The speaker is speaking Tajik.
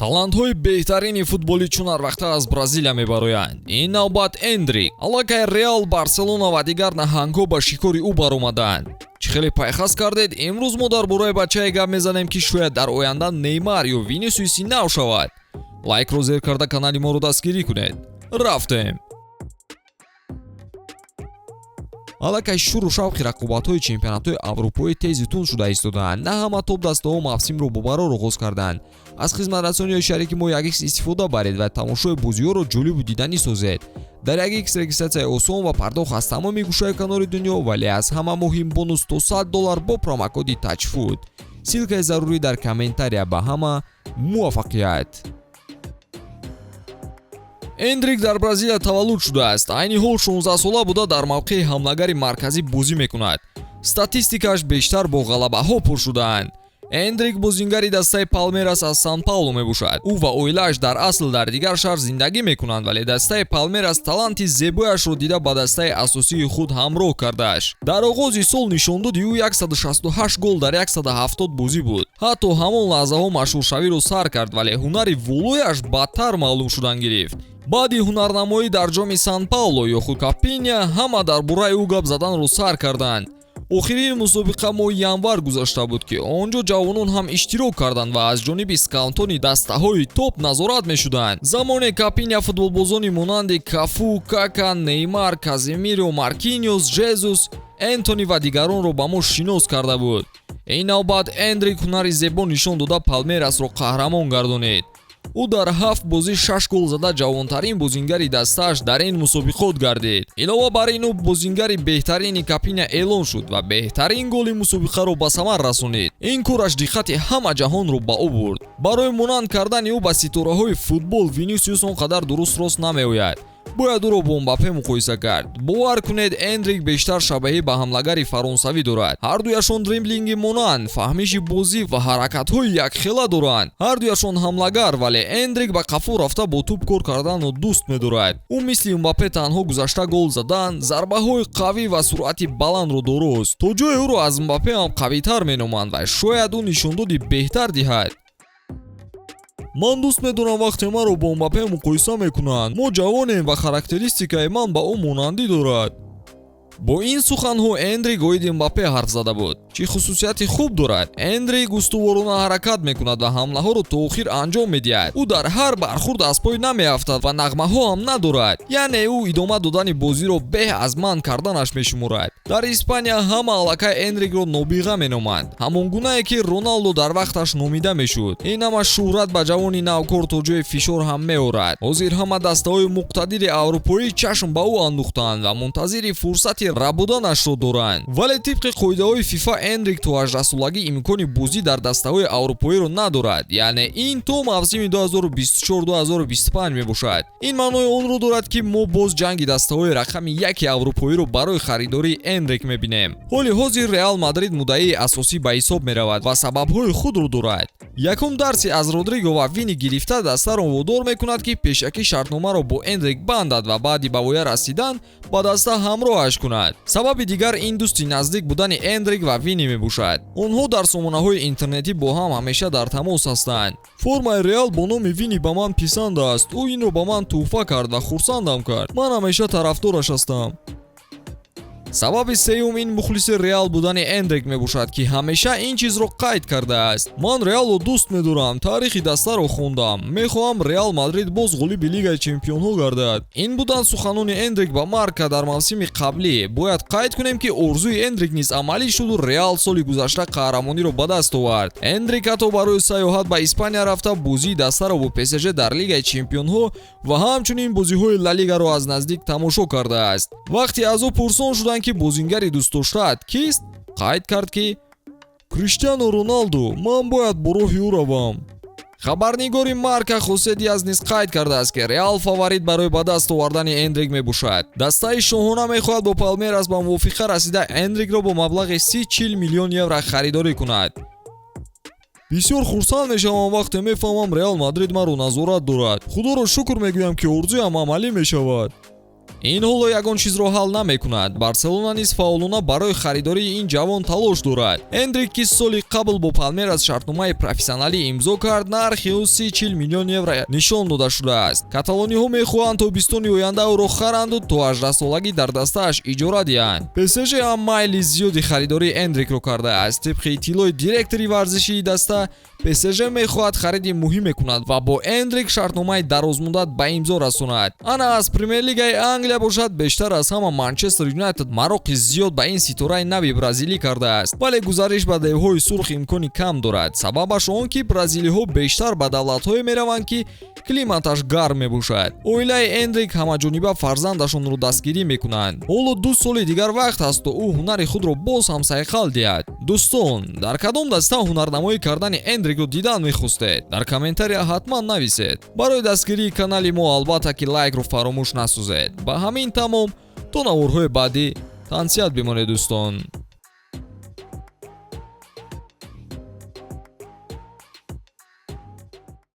Талантҳои беҳтарини футболӣ чун ҳарвақта аз Бразилия мебароянд. Ин навбат Эндрик. Аллакай Реал, Барселона ва дигар наҳангҳо ба шикори ӯ баромаданд. Чӣ хеле пайхас кардед, имрӯз мо дар бораи бачае гап мезанем, ки шояд дар оянда Неймар ё Винисиуси нав шавад. Лайкро зер карда, канали моро дастгирӣ кунед. Рафтем. Аллакай шуру шавқи рақобатҳои чемпионатҳои аврупоӣ тези тунд шуда истодаанд. На ҳама топ-дастаҳо мавсимро бо барор оғоз карданд. Аз хизматрасониҳои шарики мо 1x истифода баред ва тамошои бозиҳоро ҷолибу диданӣ созед. Дар 1x регистратсияи осон ва пардохт аз тамоми гӯшаю канори дунё, вале аз ҳама муҳим бонус то 100 доллар бо промокоди TAJFOOT. Ссылкаи зарурӣ дар комментария. Ба ҳама муваффақият. Эндрик дар Бразилия таваллуд шудааст. Айни ҳол 16-сола буда, дар мавқеи ҳамлагари марказӣ бозӣ мекунад. Статистикааш бештар бо ғалабаҳо пур шудаанд. Эндрик бозингари дастаи Палмерас аз Сан Пауло мебошад. Ӯ ва оилааш дар асл дар дигар шаҳр зиндагӣ мекунанд, вале дастаи Палмерас таланти зебояшро дида, ба дастаи асосии худ ҳамроҳ кардааш. Дар оғози сол нишондоди ӯ 168 гол дар 170 бозӣ буд. Ҳатто ҳамон лаҳзаҳо машҳуршавиро сар кард, вале ҳунари волояш бадтар маълум шудан гирифт. Баъди ҳунарнамоӣ дар ҷоми Сан Пауло ё худ Капиня ҳама дар бораи ӯ гап заданро сар карданд. Охирини мусобиқа моҳи январ гузашта буд, ки он ҷо ҷавонон ҳам иштирок карданд ва аз ҷониби скаутони дастаҳои топ назорат мешуданд. Замоне Капиня футболбозони монанди Кафу, Кака, Неймар, Каземиро, Маркиньос, Жезус, Энтони ва дигаронро ба мо шинос карда буд. Ин навбат Эндрик ҳунари зебо нишон дода, Палмерасро қаҳрамон гардонид. Ӯ дар ҳафт бозӣ шаш гол зада, ҷавонтарин бозингари дастааш дар ин мусобиқот гардид. Илова бар ин, ӯ бозингари беҳтарини Капиня эълон шуд ва беҳтарин голи мусобиқаро ба самар расонид. Ин кораш диққати ҳама ҷаҳонро ба ӯ бурд. Барои монанд кардани ӯ ба ситораҳои футбол Винисиус он қадар дуруст рост намеояд. Бояд ӯро бо Мбаппе муқоиса кард. Бовар кунед, Эндрик бештар шабаҳӣ ба ҳамлагари фаронсавӣ дорад. Ҳардуяшон дриблинги монанд, фаҳмиши бозӣ ва ҳаракатҳои якхела доранд. Ҳардуяшон ҳамлагар, вале Эндрик ба қафо рафта бо тӯб кор карданро дӯст медорад. Ӯ мисли Мбаппе танҳо гузашта гол задан, зарбаҳои қавӣ ва суръати баландро дорост. То ҷое ӯро аз Мбаппе ҳам қавитар меноманд ва шояд ӯ нишондоди беҳтар диҳад. Ман дӯст медорам, вақте маро бо Мбаппе муқоиса мекунанд. Мо ҷавонем ва характеристикаи ман ба ӯ монандӣ дорад. Бо ин суханҳо Эндрик оиди Мбаппе ҳарф зада буд. Чӣ хусусияти хуб дорад? Эндрик устуворона ҳаракат мекунад ва ҳамлаҳоро то охир анҷом медиҳад. Ӯ дар ҳар бархурд аз пой намеафтад ва нағмаҳо ҳам надорад, яъне ӯ идома додани бозиро беҳ аз манъ карданаш мешуморад. Дар Испания ҳама аллакай Эндрикро нобиға меноманд, ҳамон гунае ки Роналдо дар вақташ номида мешуд. Ин ҳама шӯҳрат ба ҷавони навкор то ҷои фишор ҳам меорад. Ҳозир ҳама дастаҳои муқтадири аврупоӣ чашм ба ӯ андохтаанд ва мунтазири фурсати рабуданашро доранд. Вале тибқи қоидаҳои ФИФА Эндрик то 18-солагӣ имкони бозӣ дар дастаҳои аврупоиро надорад, яъне ин то мавсими 2024-2025 мебошад. Ин маънои онро дорад, ки мо боз ҷанги дастаҳои рақами яки аврупоиро барои харидории Эндрик мебинем. Ҳоли ҳозир Реал Мадрид муддаии асосӣ ба ҳисоб меравад ва сабабҳои худро дорад. Якум дарси аз Родриго ва Вини гирифта, дастаро водор мекунад, ки пешакӣ шартномаро бо Эндрик бандад ва баъди ба воя расидан ба даста ҳамроҳаш кунад. Сабаби дигар ин дӯсти наздик будани Эндрик ва Вини мебошад. Онҳо дар сомонаҳои интернетӣ бо ҳам ҳамеша дар тамос ҳастанд. Формаи Реал бо номи Вини ба ман писанд аст. Ӯ инро ба ман тӯҳфа кард ва хурсандам кард. Ман ҳамеша тарафдораш ҳастам. Сабаби сеюм ин мухлиси Реал будани Эндрик мебошад, ки ҳамеша ин чизро қайд кардааст. Ман Реалро дӯст медорам, таърихи дастаро хондам. Мехоҳам Реал Мадрид боз ғолиби Лигаи чемпионҳо гардад. Ин буданд суханони Эндрик ба Марка дар мавсими қаблӣ. Бояд қайд кунем, ки орзуи Эндрик низ амалӣ шуду Реал соли гузашта қаҳрамониро ба даст овард. Эндрик ҳатто барои сайёҳат ба Испания рафта, бозии дастаро бо ПСЖ дар Лигаи чемпионҳо ва ҳамчунин бозиҳои Ла Лигаро аз наздик тамошо кардааст. Вақте аз ӯ пурсон шуданд, ки бозингари дӯстдоштаат кист, қайд кард, ки Криштиану Роналду, ман бояд бо роҳи ӯ равам. Хабарнигори Марка Хосе Диаз низ қайд кардааст, ки Реал фаворит барои ба даст овардани Эндрик мебошад. Дастаи шоҳона мехоҳад бо Палмерас ба мувофиқа расида, Эндрикро бо маблағи 30-40 миллион евро харидорӣ кунад. Бисёр хурсанд мешавам, вақте мефаҳмам, Реал Мадрид маро назорат дорад. Худоро шукр мегӯям, ки орзуям амалӣ мешавад. Ин ҳоло ягон чизро ҳал намекунад. Барселона низ фаъолона барои харидории ин ҷавон талош дорад. Эндрик, ки соли қабл бо Палмерас шартномаи профессионалӣ имзо кард, нархи ӯ 30-40 миллион евро нишон дода шудааст. Каталониҳо мехоҳанд тобистони оянда ӯро харанду то 18-солагӣ дар дастааш иҷора диҳанд. ПСЖ ҳам майли зиёди харидории Эндрикро кардааст. Тибқи иттилои директори варзишии даста, ПСЖ мехоҳад хариди муҳиме кунад ва бо Эндрик шартномаи дарозмуддат ба имзо расонад. Ана аз Премер-лигаи Англия бошад, бештар аз ҳама Манчестер Юнайтед мароқи зиёд ба ин ситораи нави бразилӣ кардааст, вале гузариш ба девҳои сурх имкони кам дорад. Сабабаш он, ки бразилиҳо бештар ба давлатҳое мераванд, ки климаташ гарм мебошад. Оилаи Эндрик ҳамаҷониба фарзандашонро дастгирӣ мекунанд. Ҳоло 2 соли дигар вақт аст, то ӯ ҳунари худро боз ҳам сайқал диҳад. Дӯстон, дар кадом даста ҳунарнамоӣ кардани Эндрикро дидан мехостед? Дар комментария ҳатман нависед. Барои дастгирии канали мо, албатта ки, лайкро фаромӯш насозед. Ба ҳамин тамом. То наворҳои баъдӣ тансиҳат бимонед, дӯстон.